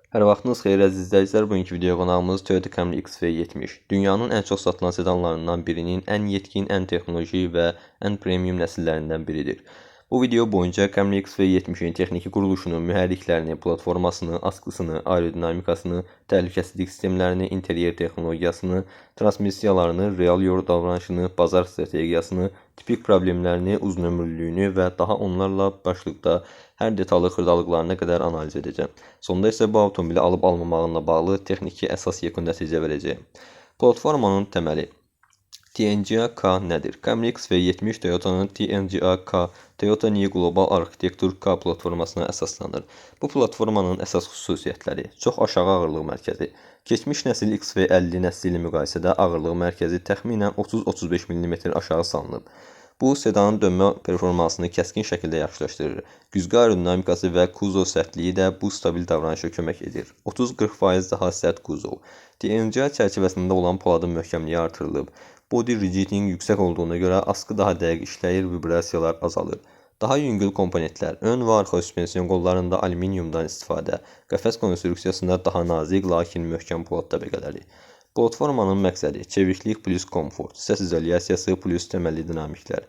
Hər vaxtınız xeyir, əziz izləyicilər. Bugünkü video qonağımız Toyota Camry XV70. Dünyanın ən çox satılan sedanlarından birinin ən yetkin, ən texnoloji və ən premium nəsillərindən biridir. Bu video boyunca Camry XV70-in texniki quruluşunu, mühərriklərini, platformasını, asqısını, aerodinamikasını, təhlükəsizlik sistemlərini, interyer texnologiyasını, transmissiyalarını, real yol davranışını, bazar strategiyasını, tipik problemlərini, uzunömürlülüyünü və daha onlarla başlıqda hər detalı xırdalıqlarına qədər analiz edəcəm. Sonda isə bu avtomobili alıb almamağınla bağlı texniki əsas yekun nəticə verəcəyəm. Platformanın təməli. TNGA-K nədir? Camry XV70 Toyota'nın TNGA-K, Toyota New Global Architecture K platformasına əsaslanır. Bu platformanın əsas xüsusiyyətləri: çox aşağı ağırlıq mərkəzi. Keçmiş nəsil XV50 nəsli ilə müqayisədə ağırlıq mərkəzi təxminən 30-35 mm aşağı salınıb. Bu, sedanın dönmə performansını kəskin şəkildə yaxşılaşdırır. Güzgü aerodinamikası və kuzov sərtliyi də bu stabil davranışa kömək edir. 30-40% daha sərt kuzov. TNGA çərçivəsində olan poladın möhkəmliyi artırılıb. Body rigidity yüksək olduğuna görə asqı daha dəqiq işləyir, vibrasiyalar azalır. Daha yüngül komponentlər, ön və arxa suspensiyon qollarında alüminiumdan istifadə, qəfəs konstruksiyasında daha nazik, lakin möhkəm polad təbəqələri. Platformanın məqsədi: çeviklik plus komfort, səs izolyasiyası plus təməlli dinamiklər.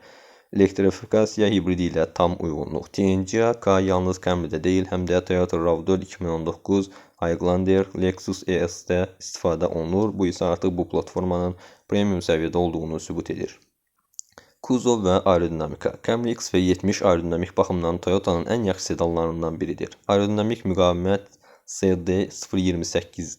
Elektrifikasiya hibridi ilə tam uyğunluq. TNGA-K yalnız Camry-də deyil, həm də Toyota RAV4 2019, Highlander, Lexus ES-də istifadə olunur. Bu isə artıq bu platformanın premium səviyyədə olduğunu sübut edir. Kuzov və aerodinamika. Camry XV70 aerodinamik baxımdan Toyota'nın ən yaxşı sedanlarından biridir. Aerodinamik müqavimət SD 0.28.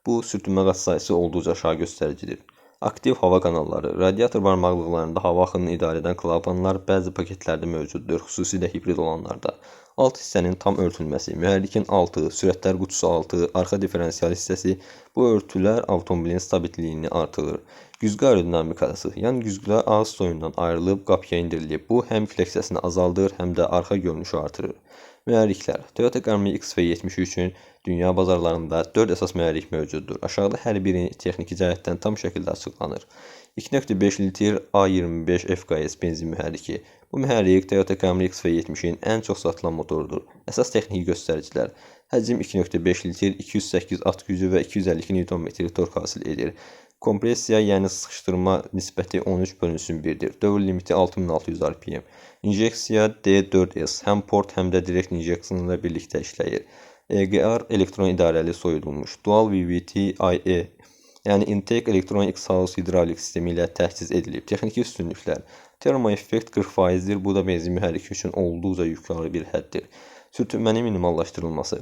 Bu, sürtünmə qatsayısı olduqca aşağı göstəricidir. Aktiv hava kanalları, radiator barmaqlıqlarında hava axınını idarə edən klapanlar bəzi paketlərdə mövcuddur, xüsusilə hibrid olanlarda. Alt hissənin tam örtülməsi, mühərrikin altı, sürətlər qutusu altı, arxa diferensial hissəsi, bu örtülər avtomobilin stabitliyini artırır. Güzgü aerodinamikası, yan güzgülər ağız soyundan ayrılıb qapıya endirilib. Bu, həm külək səsini azaldır, həm də arxa görünüşü artırır. Mühərriklər. Toyota Camry XV70 üçün dünya bazarlarında 4 əsas mühərrik mövcuddur. Aşağıda hər biri texniki cəhətdən tam şəkildə açıqlanır. 2.5 litr A25 FKS benzin mühərriki. Bu mühərrik Toyota Camry XV70-in ən çox satılan motorudur. Əsas texniki göstəricilər: həcm 2.5 litr, 208 at gücü və 252 Nm tork hasil edir. Kompressiya, yəni sıxışdırma nisbəti 13 bölünsün 1-dir. Dövr limiti 6600 RPM. İnjeksiya D4S həm port, həm də direkt injeksiya ilə birlikdə işləyir. EGR elektron idarəli soyudulmuş. Dual VVT IE, yəni Intake Electron Exhaust hidravlik sistemi ilə təchiz edilib. Texniki üstünlüklər. Termoeffekt 40%-dir. Bu da benzin mühərriki üçün olduqca yuxarı bir həddir. Sürtünmənin minimallaşdırılması.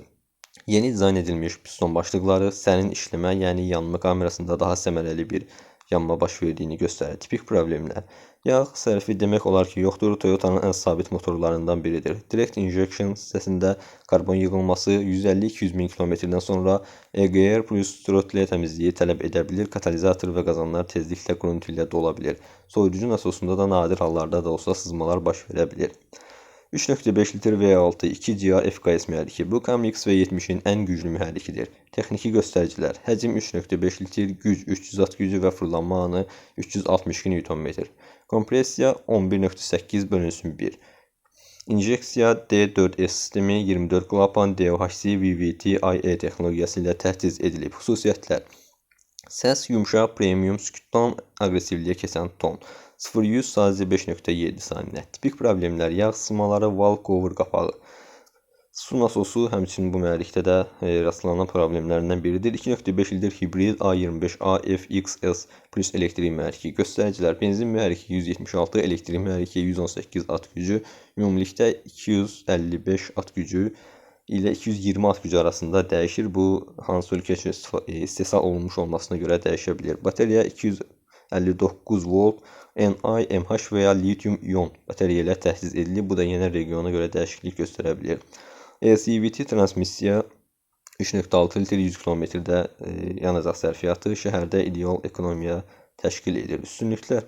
Yeni dizayn edilmiş piston başlıqları sərin işləmə, yəni yanma kamerasında daha səmərəli bir yanma baş verdiyini göstərir. Tipik problemlər. Yağ sərfi demək olar ki, yoxdur. Toyota'nın ən sabit motorlarından biridir. Direct injection hissəsində karbon yığılması 150-200 min kilometrdən sonra EGR plus throttle təmizliyi tələb edə bilir. Katalizator və qazanlar tezliklə quruntu ilə dola bilir. Soyuducu nasosunda da nadir hallarda da olsa sızmalar baş verə bilir. 3.5 litr V6 2 GR FKS mühərriki. Bu, Camry XV70-in ən güclü mühərrikidir. Texniki göstəricilər: həcm 3.5 litr, güc 300 at gücü və fırlanma anı 362 Nm. Kompressiya 11.8 bölünsün 1. İnjeksiya D4S sistemi 24 klapan DOHC VVT IE texnologiyası ilə təchiz edilib. Xüsusiyyətlər: səs yumşaq, premium, sükutdan aqressivliyə keçən ton. 0-100 sadəcə 5.7 saniyə. Tipik problemlər: yağ sızmaları, valve cover qapağı. Su nasosu həmçinin bu mühərrikdə də rastlanan problemlərindən biridir. 2.5 litr hibrid A25A FXS plus elektrik mühərriki. Göstəricilər: benzin mühərriki 176, elektrik mühərriki 118 at gücü, ümumilikdə 255 at gücü ilə 220 at gücü arasında dəyişir. Bu, hansı ölkə üçün istehsal olunmuş olmasına görə dəyişə bilir. Batareya 259 volt Ni, MH və ya lityum ion batareya ilə təchiz edilib. Bu da yenə regiona görə dəyişiklik göstərə bilir. E-CVT transmissiya 3.6 litr 100 kilometrdə yanacaq sərfiyyatı şəhərdə ideal ekonomiya təşkil edir. Üstünlüklər: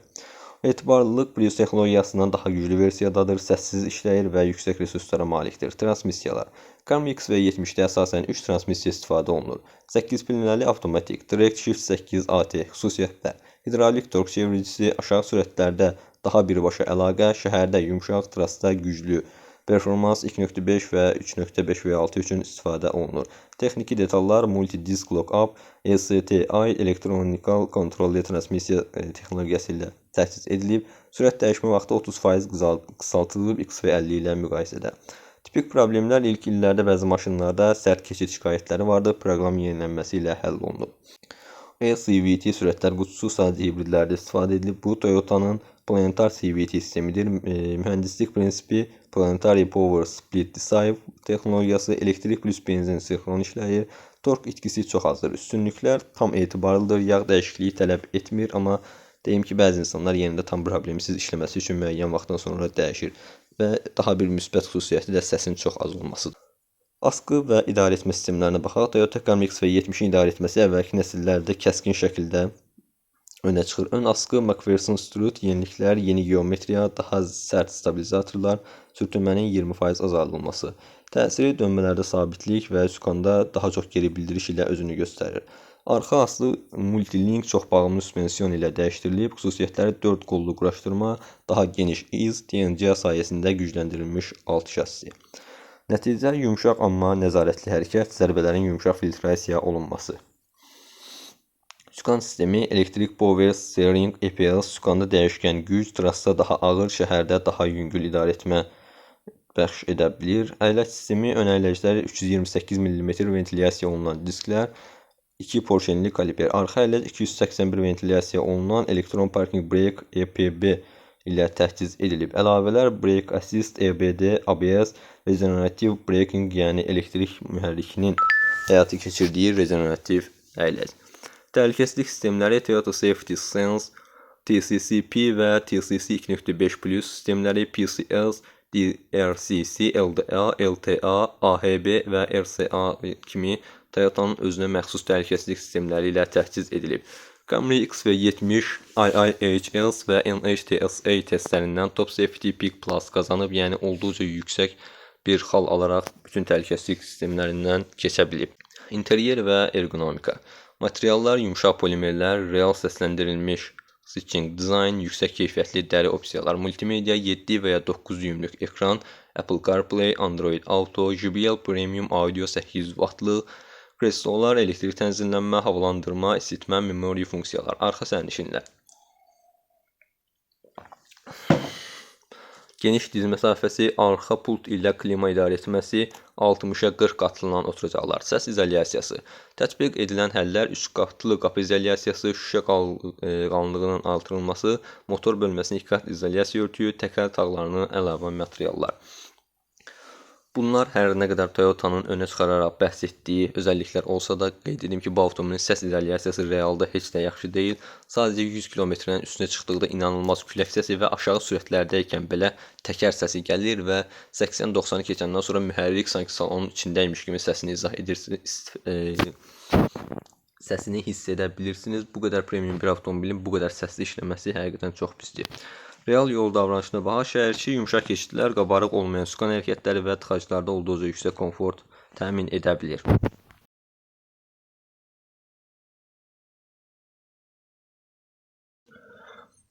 etibarlılıq, Prius texnologiyasından daha güclü versiyadadır, səssiz işləyir və yüksək resurslara malikdir. Transmissiyalar. Camry XV70-də əsasən 3 transmissiya istifadə olunur. 8 pilləli avtomatik, Direct Shift 8 AT. Xüsusiyyətlər: hidravlik tork çeviricisi, aşağı sürətlərdə daha birbaşa əlaqə, şəhərdə yumşaq, trassda güclü. Performans 2.5 və 3.5 V6 üçün istifadə olunur. Texniki detallar multi-disk lock-up, ECTI elektronikal kontrolli transmissiya texnologiyası ilə təchiz edilib. Sürət dəyişmə vaxtı 30% qısaltılıb XV50 ilə müqayisədə. Tipik problemlər ilk illərdə bəzi maşınlarda sərt keçid şikayətləri vardı, proqram yenilənməsi ilə həll olunub. E-CVT sürətlər qutusu sadəcə hibridlərdə istifadə edilib. Bu Toyota'nın planetar CVT sistemidir. Mühəndislik prinsipi Planetary Power Split Deceive texnologiyası elektrik plus benzin sinxron işləyir. Tork itkisi çox azdır. Üstünlüklər tam etibarlıdır. Yağ dəyişikliyi tələb etmir, amma deyim ki, bəzi insanlar yenə də tam problemsiz işləməsi üçün müəyyən vaxtdan sonra dəyişir. Və daha bir müsbət xüsusiyyəti də səsin çox az olmasıdır. Asqı və idarə etmə sistemlərinə baxaq. Toyota Camry XV70-in idarə etməsi əvvəlki nəsillərdə kəskin şəkildə önə çıxır. Ön asqı McPherson Strut, yeniliklər, yeni geometriya, daha sərt stabilizatorlar, sürtünmənin 20% azaldılması. Təsiri dönmələrdə sabitlik və sükanda daha çox geri bildiriş ilə özünü göstərir. Arxa aslı multilink çoxbağımlı suspensiyon ilə dəyişdirilib. Xüsusiyyətləri 4 qollu quraşdırma, daha geniş iz, TNC sayəsində gücləndirilmiş alt şassi. Nəticə yumşaq, amma nəzarətli hərəkət, zərbələrin yumşaq filtrasiya olunması. Sükan sistemi elektrik power steering EPS sükanda dəyişkən güc, trassa daha ağır, şəhərdə daha yüngül idarə etmə bəxş edə bilir. Əyləc sistemi ön əyləcləri 328 mm ventilyasiya olunan disklər, 2 porşenli kaliper, arxa əyləc 281 ventilyasiya olunan elektron parking brake EPB ilə təchiz edilib. Əlavələr Brake Assist, EBD, ABS, Regenerative Braking, yəni elektrik mühərrikinin həyata keçirdiyi regenerativ əyləc. Təhlükəsizlik sistemləri Toyota Safety Sense, TCCP və TCC 2.5 Plus sistemləri, PCS, DRCC, LDA, LTA, AHB və RCA kimi Toyota'nın özünə məxsus təhlükəsizlik sistemləri ilə təchiz edilib. Camry XV70 IIHS və NHTSA testlərindən Top Safety Peak Plus qazanıb, yəni olduqca yüksək bir xal alaraq bütün təhlükəsizlik sistemlərindən keçə bilib. İnteryer və ergonomika. Materiallar yumşaq polimerlər, real səsləndirilmiş switching design, yüksək keyfiyyətli dəri opsiyalar, multimedia 7 və ya 9 düyümlük ekran, Apple CarPlay, Android Auto, JBL Premium Audio 800 vattlıq, kreslolar, elektrik tənzimlənmə, havalandırma, isitmə, memory funksiyalar, arxa sərnişinlər. Geniş diz məsafəsi, arxa pult ilə klima idarə etməsi, 60-a 40 qatlanan oturacaqlar, səs izolyasiyası. Tətbiq edilən həllər 3 qatlı qapı izolyasiyası, şüşə qalınlığının artırılması, motor bölməsinin 2 qat izolyasiya örtüyü, təkər tağlarının əlavə materiallar. Bunlar hər nə qədər Toyota'nın önə çıxararaq bəhs etdiyi özəlliklər olsa da, qeyd edim ki, bu avtomobilin səs izolyasiyası realda heç də yaxşı deyil. Sadəcə 100 kilometrənin üstünə çıxdıqda inanılmaz külək səsi və aşağı sürətlərdəykən belə təkər səsi gəlir və 80-90-ı keçəndən sonra mühərrik sanki salonun içindəymiş kimi səsini izah edirsiniz, səsini hiss edə bilirsiniz. Bu qədər premium bir avtomobilin bu qədər səsli işləməsi həqiqətən çox pisdir. Real yol davranışına baxaq, şəhəriçi yumşaq keçidlər, qabarıq olmayan sükan hərəkətləri və tıxaclarda olduqca yüksək komfort təmin edə bilir.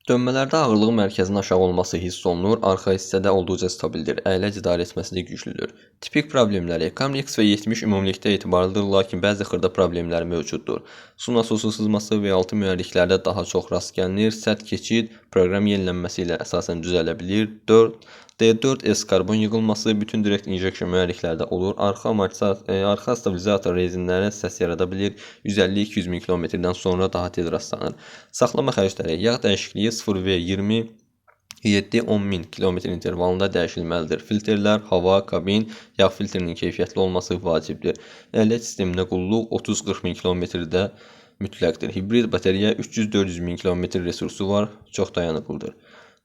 Dönmələrdə ağırlıq mərkəzinin aşağı olması hiss olunur, arxa hissədə olduqca stabildir, əyləc idarə etməsi də güclüdür. Tipik problemləri Camry XV70 ümumilikdə etibarlıdır, lakin bəzi xırda problemləri mövcuddur. Su nasosu sızması V6 mühərriklərdə daha çox rast gəlinir, sərt keçid proqram yenilənməsi ilə əsasən düzələ bilir. D4S karbon yığılması bütün direkt injection mühərriklərdə olur. Arxa stabilizator rezinləri səs yarada bilir. 150-200 min kilometrdən sonra daha tez rastlanır. Saxlama xərcləri yağ dəyişikliyi 0V20 7-10 min kilometr intervalında dəyişilməlidir. Filtrlər, hava, kabin, yağ filtrinin keyfiyyətli olması vacibdir. Əyləc sisteminə qulluq 30-40 min kilometrdə mütləqdir. Hibrid batareya 300-400 min kilometr resursu var, çox dayanıqlıdır.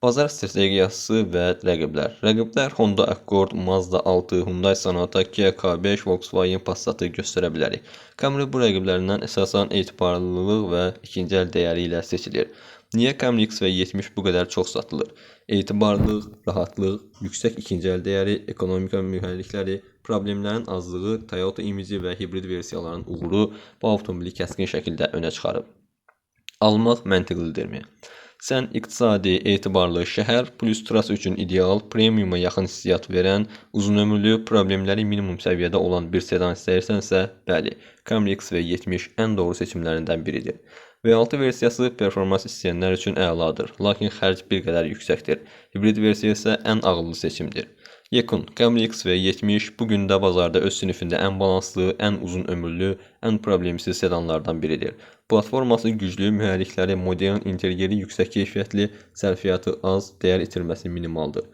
Bazar strategiyası və rəqiblər. Rəqiblər Honda Accord, Mazda 6, Hyundai Sonata, Kia K5, Volkswagen Passatı göstərə bilərik. Camry bu rəqiblərindən əsasən etibarlılıq və ikinci əl dəyəri ilə seçilir. Niyə Camry XV70 bu qədər çox satılır? Etibarlılıq, rahatlıq, yüksək ikinci əl dəyəri, ekonomika mühərrikləri, problemlərin azlığı, Toyota imici və hibrid versiyaların uğuru bu avtomobili kəskin şəkildə önə çıxarıb. Almaq məntiqlidirmi? Sən iqtisadi, etibarlı, şəhər plus trasa üçün ideal, premiuma yaxın hissiyat verən, uzunömürlü, problemləri minimum səviyyədə olan bir sedan istəyirsənsə, bəli, Camry XV70 ən doğru seçimlərindən biridir. V6 versiyası performans istəyənlər üçün əladır, lakin xərc bir qədər yüksəkdir. Hibrid versiya isə ən ağıllı seçimdir. Yekun, Camry XV70 bu gün də bazarda öz sinifində ən balanslı, ən uzun ömürlü, ən problemsiz sedanlardan biridir. Platforması güclü, mühərrikləri modern, interyeri yüksək keyfiyyətli, sərfiyyatı az, dəyər itirməsi minimaldır.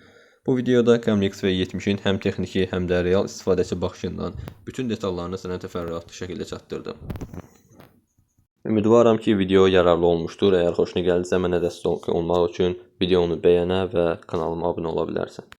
Bu videoda Camry XV70-in həm texniki, həm də real istifadəçi baxışından bütün detallarını sənə təfərrüatlı şəkildə çatdırdım. Ümidvaram ki, video yararlı olmuşdur. Əgər xoşuna gəldisə, mənə dəstək olmaq üçün videonu bəyənə və kanalıma abunə ola bilərsən.